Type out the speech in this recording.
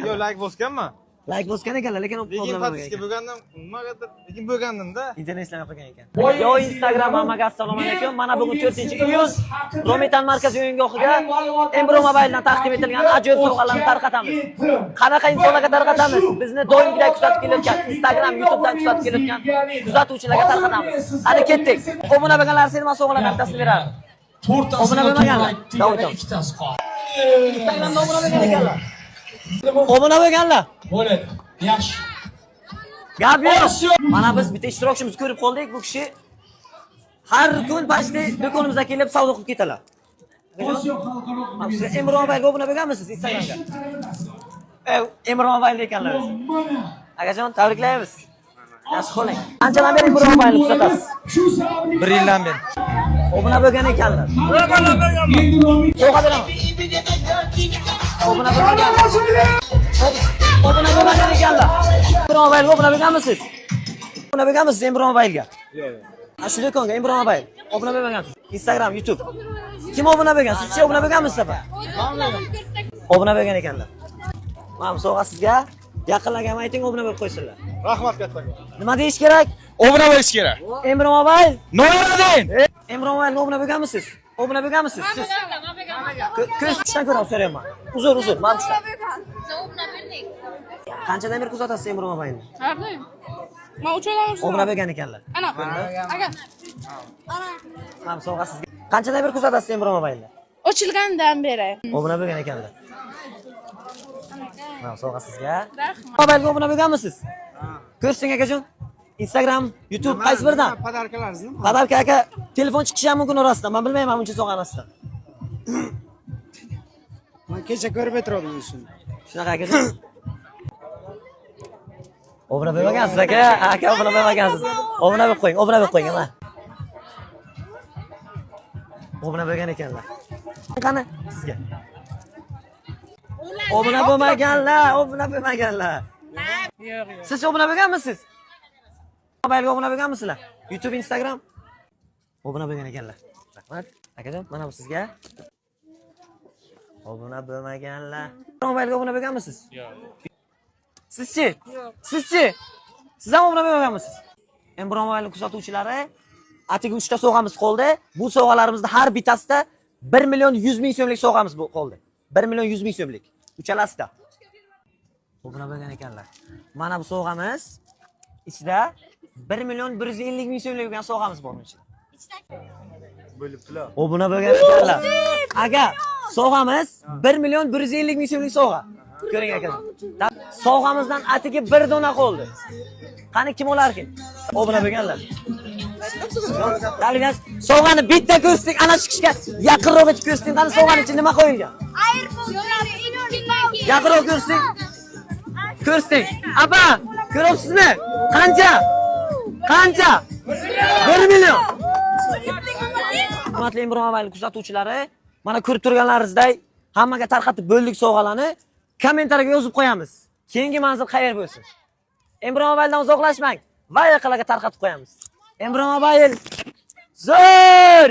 Yo'q, layk bosganman. Layk bosgan ekanlar, lekin Lekin obuna bo'lmagan подписка ekan. Bo'lgandim, nimagadir, lekin bo'lgandim-da. Internet ishlamay qolgan ekan. Yo, Instagram, hammaga assalomu alaykum. Mana bugun 4-iyun Romitan markaziy o'yingohiga Embro Mobile'dan taqdim etilgan ajoyib sovg'alarni tarqatamiz. Qanaqa insonlarga tarqatamiz? Bizni doimgidek kuzatib kelayotgan, Instagram, YouTube'dan kuzatib kelayotgan kuzatuvchilarga tarqatamiz. Hadi ketdik. Obuna bo'lganlar seni man sovg'alardan bittasini berardim. To'rttasini Obuna bo'lmaganlar. to'g'ri aytdi, Davom yana etamiz. ikkitasi qoldi. Instagramda obuna bo'lgan ekanlar. Obuna bo'lganlar. Bo'ladi. Yaxshi. Gap yo'q. Mana biz bitta ishtirokchimizni ko'rib qoldik. Bu kishi har kun почти do'konimizga kelib savdo qilib ketadilar. Osiyo xalqaro Mana siz Emro Mobile'ga obuna bo'lganmisiz Instagramga? Emro Mobile ekanlar o'zi. Mana Akajon, tabriklaymiz. Yaxshi qoling. Qanchadan beri Emro Mobile'ni kuzatasiz? Shu sababli Bir yildan beri. Obuna bo'lgan ekanlar. Endi Romi Sovg'a beraman. Obuna bo'lmagan. Obuna bo'lmagan ekanlar. Emro Mobile'ga obuna bo'lganmisiz? Obuna bo'lganmisiz Emro Mobile'ga? Yo'q, yo'q. Ha, shu do'konga Emro Mobile. Obuna bo'lmagansiz. Instagram, YouTube. Kim obuna bo'lgan? Sizchi obuna bo'lganmisiz, apa? Obuna bo'lgan ekanlar. Mana bu sovg'a sizga. Yaqinlarga ham ayting, obuna bo'lib qo'ysinlar. Rahmat kattakon. Nima deyish kerak? Obuna bo'lish kerak. Emro Mobile. Nomer один. Emro Mobile obuna bo'lganmisiz? Obuna bo'lganmisiz? Siz. Ko'z kuchdan ko'rib so'rayapman. Uzr, uzr, mana kuchdan. Qanchadan beri kuzatasiz Emro Mobile'ni? Har doim. Man 3 oydan Obuna bo'lgan ekanlar. Ana. Aka. Mana bu sovg'a sizga. Qanchadan beri kuzatasiz Emro Mobile'ni? Ochilgandan beri. Obuna bo'lgan ekanlar. Mana bu sovg'a sizga. Rahmat. Mobile'ga obuna bo'lganmisiz? Ko'rsin, akajon. Instagram, YouTube qaysi biridan? Подарка laringizni? Подарка, aka, telefon chiqishi ham mumkin orasidan. Men bilmayman buncha sovg'a orasidan. Man kecha ko'rib o'tirgandim shuni. Shunaqa, akajon. Obuna bo'lmagansiz, aka. Aka, obuna bo'lmagansiz. Obuna bo'lib qo'ying, obuna bo'lib qo'ying, mana. Obuna bo'lgan ekanlar. Qani sizga. Obuna bo'lmaganlar, obuna bo'lmaganlar. Siz obuna bo'lganmisiz? Mobilga obuna bo'lganmisizlar? YouTube, Instagram? Obuna bo'lgan ekanlar. Rahmat. Akajon, mana bu sizga. Obuna bo'lmaganlar. Mobilga obuna bo'lganmisiz? Yo'q. Sizchi? Sizchi? Siz ham obuna bo'lmaganmisiz? Embro Mobile kuzatuvchilari, atigi 3 ta sovg'amiz qoldi. Bu sovg'alarimizda har bittasida 1 million 100 ming so'mlik sovg'amiz bu qoldi. 1 million 100 ming so'mlik. Uchalasida. Obuna bo'lgan ekanlar. Mana bu sovg'amiz ichida 1 million 150 ming so'mlik bo'lgan sovg'amiz bor buning ichida. Bo'libdilar. Obuna bo'lgan ekanlar. Aka, sovg'amiz 1 million 150 ming so'mlik sovg'a. Ko'ring, aka. Sovg'amizdan atigi bir dona qoldi. Qani, kim olarkin? Obuna bo'lganlar. Tabriklaymiz. Sovg'ani bitta ko'rsating, ana shu kishiga yaqinroq etib ko'rsating, qani sovg'ani ichida nima qo'yilgan? Yaqinroq ko'rsating. Ko'rsating. Apa, ko'ryapsizmi? Qancha? Qancha? 1 million. Hurmatli Emro Mobile kuzatuvchilari, mana ko'rib turganlaringizdek hammaga tarqatib bo'ldik sovg'alarni. Kommentariyaga yozib qo'yamiz. Keyingi manzil qayer bo'lsin? Emro Mobiledan uzoqlashmang va yaqinlarga tarqatib qo'yamiz. Emro Mobile zo'r!